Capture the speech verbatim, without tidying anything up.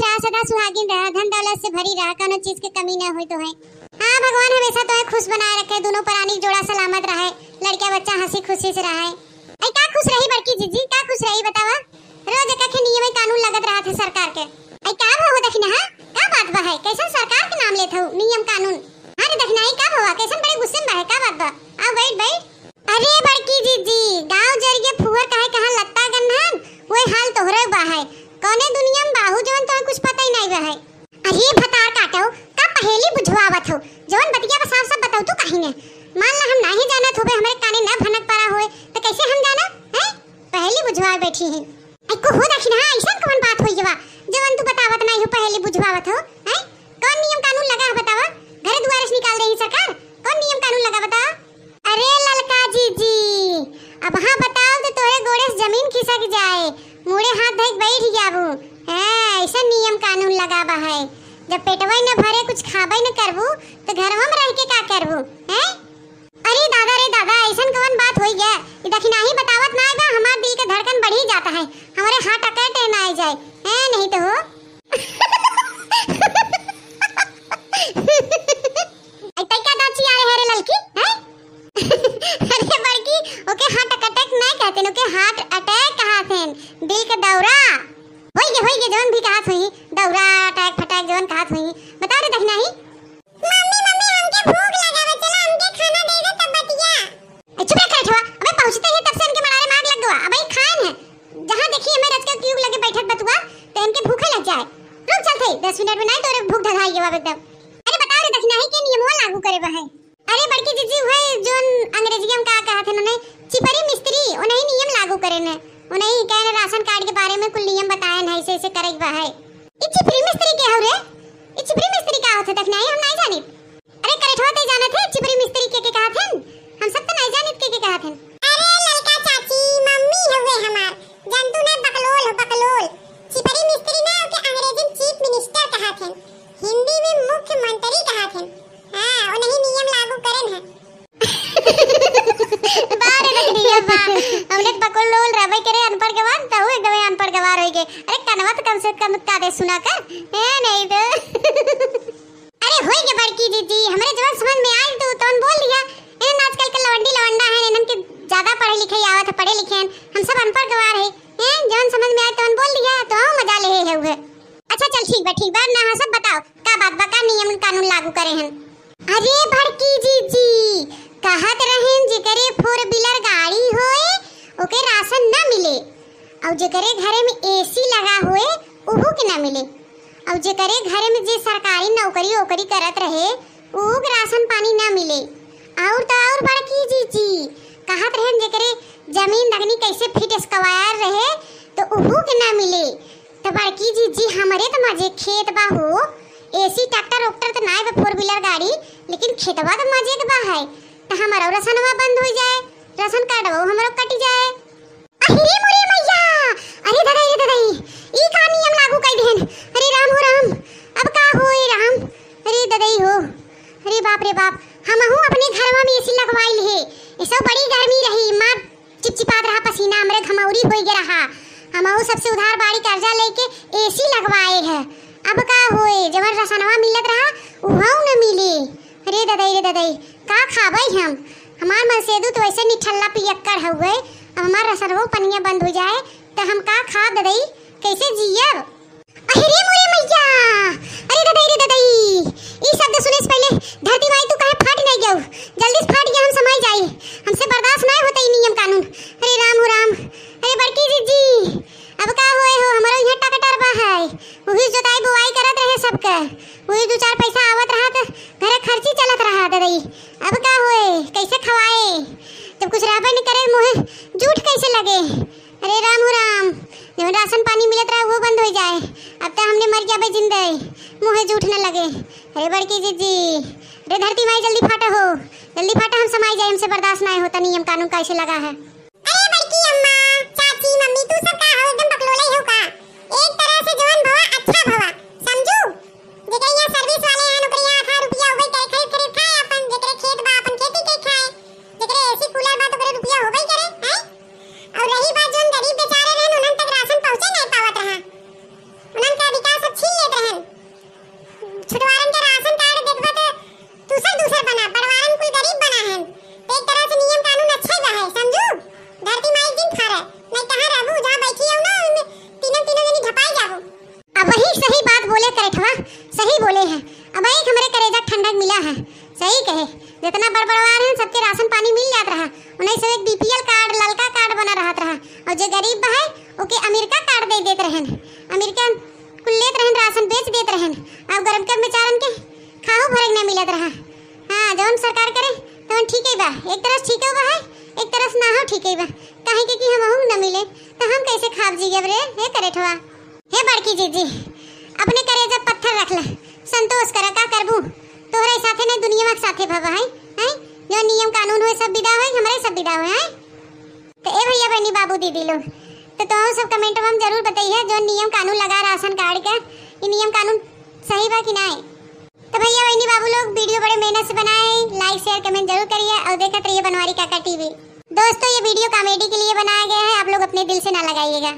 रहा, सदा सुहागिन रहा, धन दौलत से भरी रहा, कौनो चीज के कमी ना होई तोहे। हाँ, भगवान हमेशा तोहे खुश बनाए रखे, दोनों परानी जोड़ा सलामत रहे, लड़का बच्चा हंसी खुशी से रहे। आई का खुश रही बड़की जीजी, का खुश रही बतावा? रोज एक एक नियम कानून लगत रहत है सरकार के। आई का भवा हो दखिना, हाँ? का बात बा है? कैसन सरकार के नाम लेत हो, नियम कानून? हाँ रे दखिना, ई का भवा? कैसन बड़े गुस्से में बा है? का बात बा? आओ बैठ, बैठ। अरे बड़की जीजी, गाँव जरिए फुहर कहे कहाँ लत्ता गन्हन, वही हाल तोहरे बा है। कौने दुनिया में बाहू जवन तोहे कुछ पता ही नहीं बा है। अरे भतार काटो, का पहेली बुझवावत हो? जवन बतिया बा साफ साफ बताओ तू काहे ने? मान ला हम नाही जानत होबे, हमरे काने न भनक पड़ा होए, त कैसे हम जाना? हैं? पहेली बुझवाए बैठी हैं। आई को हो दखिना, ऐसन कौन बात होई बा, जवन तू बतावत नाही हो, पहेली बुझवावत हो? हैं? कौन नियम कानून लगा है बतावा? घरे दुआरे से निकाल देही सरकार? कौन नियम कानून लगा बतावा? अरे ललका जीजी, अब हाँ बताओ तो तोरे गोड़े से जमीन खिसक जाए, मुड़े हाथ धइक बैठ जाबू। हैं, ऐसा नियम कानून लगा बा है, जब पेटवे न भरे कुछ खाबे न करबू तो घरवा में रह के का करबू? हैं? अरे दादा रे दादा, ऐसन कवन बात होई गया? ई दखिनाही बतावत ना बा, हमार दिल के धड़कन बढ़ी जाता है, हमारे हार्ट अटैक ना आ जाए। हैं, नहीं तो हो। आई तई का दाँत चियारे है रे ललकी, हैं? अरे बड़की, ओके हार्ट अटैक नहीं कहते, ओके हार्ट अटैक कहत हैं, दिल के दौरा। होई गे, होई गे, जौन भी कहत होई, दौरा, अटैक, फटैक, जौन कहत होई। बताओ रे दखिनाही। मम्मी, मम्मी, हमके भूख लगा बा, चला हमके खाना दे दे तब बतिया। ए, चुप रह, करठवा। अबे पहुँचते ही तब से इनके मनारे में आग लग गवा। अबे खान है। जहाँ देखी हमें रच के क्यों लगे बैठत बतुआ, तो इनके भूखे लग जाए। रुक चलते, दस मिनट में नहीं तोरे भूख धधाई गवा एकदम। अरे बताओ रे दखिनाही के नियमवा लागू करे बा है? अरे बड़की जीजी, वह जोन अंग्रेजिया में का कहत है उन्हें, चिपरी मिस्त्री, उन्हें नियम लागू करे ने। उन्हें कहे ने राशन कार्ड के बारे में कुल नियम बताए ने, ऐसे ऐसे करे के बा है। ई चिपरी मिस्त्री के हो रे? ई चिपरी मिस्त्री का होत है दखिनाही, हम नहीं जानी। अरे करठवा ते जानत है चिपरी मिस्त्री के के कहत हन? हम सब तो नहीं जानित के के कहत हन। अरे ललका चाची, मम्मी हउवे हमार, जानतू ना बकलोल हो बकलोल। चिपरी मिस्त्री ना, ओके अंग्रेजी में चीफ मिनिस्टर कहत हन, हिंदी में मुख्यमंत्री कहत हन। हाँ, उन्हीं नियम लागू करन है। बारे लग रही है बा, हमने तो बकलोल रहबे करे अनपढ़ गवार, तहु एकदम अनपढ़ गवार होई गे। अरे कनवा तो कम से कम का दे सुना कर, है नहीं तो। अरे होई गे बड़की दीदी, हमरे जवन समझ में आइल तू तवन बोल दिया। एहन आजकल के लवंडी लवंडा हैं, इन्हन के ज्यादा पढ़े लिखे आवत है, पढ़े लिखे हैं, हम सब अनपढ़ गवार है। हैं, जवन समझ में आए तवन बोल दिया, तो हम मजा ले है हुए। अच्छा चल ठीक बा, ठीक बा, ना हाँ सब बताओ, का बात बा, का नियम कानून लागू करे हैं? अरे बड़की जीजी, कहत रहेन जेकरे four wheeler गाड़ी होए, ओके राशन ना मिले, और जेकरे घरे में एसी लगा होए, ओहू के ना मिले। और जेकरे घरे में जे सरकारी नौकरी ओकरी करत रहे, ऊ के राशन पानी ना मिले। और तो और बड़की जीजी कहत रहन, जेकरे जमीन दगनी कैसे फीट स्क्वायर रहे, तो उहू के ना मिले। तो बड़की जीजी, हमरे तो मजे खेत बा हो, एसी ट्रैक्टर उक्टर तो नाय बा, four wheeler गाड़ी, लेकिन खेतवा तो मजे के बा है। तो हमारो राशनवा बंद हो जाए, राशन कार्डवा हमरो कट जाए। अरे मोरे मैया, अरे ददई रे ददई, ई का नियम लागू कर दिहन? अरे राम हो राम, अब का होए राम? अरे ददई हो, अरे बाप रे बाप, हमहू अपने घरवा में एसी लगवाई ले, ऐसो बड़ी गर्मी रही, मार चिपचिपात रहा पसीना, हमरे घमौरी होई गे रहा, हमहू सबसे उधार बाड़ी कर्जा लेके एसी लगवाए है। अब का होए, जवन राशनवा मिलत रहा, उहऊ न मिले। अरे ददई रे ददई, का खाबई हम? हमार मनसेदू तो वैसे निठल्ला पियक्कड़ हउए, अब हमार रसनवो पनिया बंद हो जाए, त हम का खाब ददई? कैसे जियब? अरे मोरे मैया! अरे ददई रे ददई! ई शब्द सुने से पहले धरती माई तू काहे फाट नहीं गऊ? जल्दी से फाट गया, हम समाई जाई। हमसे बर्दाश्त नहीं होता ई नियम कानून। अरे राम हो राम! अरे बड़की जीजी! अब का होए हो, हमरो यहाँ ट्रैक्टर बा है, वही जोताई बोवाई करत रहे सबके, वही दो चार पैसा आवत रहा त घरे खर्ची चलत रहा ददई। अब का होए, कैसे खवाए, जब कुछ रहबे न करे, मुँहे जूठ कैसे लगे? अरे राम हो राम, जब राशन पानी मिलत रहा वो बंद हो जाए, अब तो हमने मर जाबे जिंदे, मुँहे जूठ न लगे। अरे बड़की जीजी, अरे धरती माई जल्दी फाटा हो, जल्दी फाटा, हम समाई जाए, हमसे बर्दाश्त ना होता नियम कानून कैसे लगा है। अरे बड़की अम्मा, चाची, मम्मी, तू सब का हो, एकदम बकलोले हो का? एक तरह से जवन भवा अच्छा भवा, समझू? जेकरे यहाँ सर्विस वाले हैं, ओकरे यहाँ आधा रुपया उबे करे, खरीद खरीद खाए अपन, जेकरे खेत बा अपन खेती के खाए, जेकरे एसी कूलर बा तो ओकरे रुपया होबे करे, हैं? और रही बात जौन गरीब बेचारे रहन, उन्हन तक राशन पहुँचे नहीं पावत रहा, उन्हन का अधिकार सब छीन और जे गरीब बा है, ओके अमेरिका कार्ड दे देत रहन, अमेरिका कुल लेत रहन, राशन बेच देत रहन। अब गरीब के बेचारन के खाहू भरे के ना मिलत रहा। हाँ, जौन सरकार करे तौन ठीक ही बा, एक तरह से ठीक ही बा है, एक तरह से ना हो ठीक ही बा। काहे के कि हमहू ना मिले तो हम कैसे खाब जी अब रे? हे करेठवा, हे बड़की जीजी, अपने करेजा पत्थर रख ले, संतोष कर, का करबू? तोहरे साथे नहीं दुनिया के साथे भवा है, हैं? जो नियम कानून होए सब विदा होए, हमरे सब विदा होए, हैं? तो ए भैया बहनी बाबू दीदी लोग, तो तुम सब कमेंट में जरूर बताइए जो नियम कानून लगा राशन कार्ड का, ये नियम कानून सही बा कि नहीं? तो भैया बहनी बाबू लोग वीडियो बड़े मेहनत से बनाए, लाइक शेयर कमेंट जरूर करिए और देखत रहिए बनवारी काका टीवी। दोस्तों, ये वीडियो कॉमेडी के लिए बनाया गया है, आप लोग अपने दिल से ना लगाइएगा।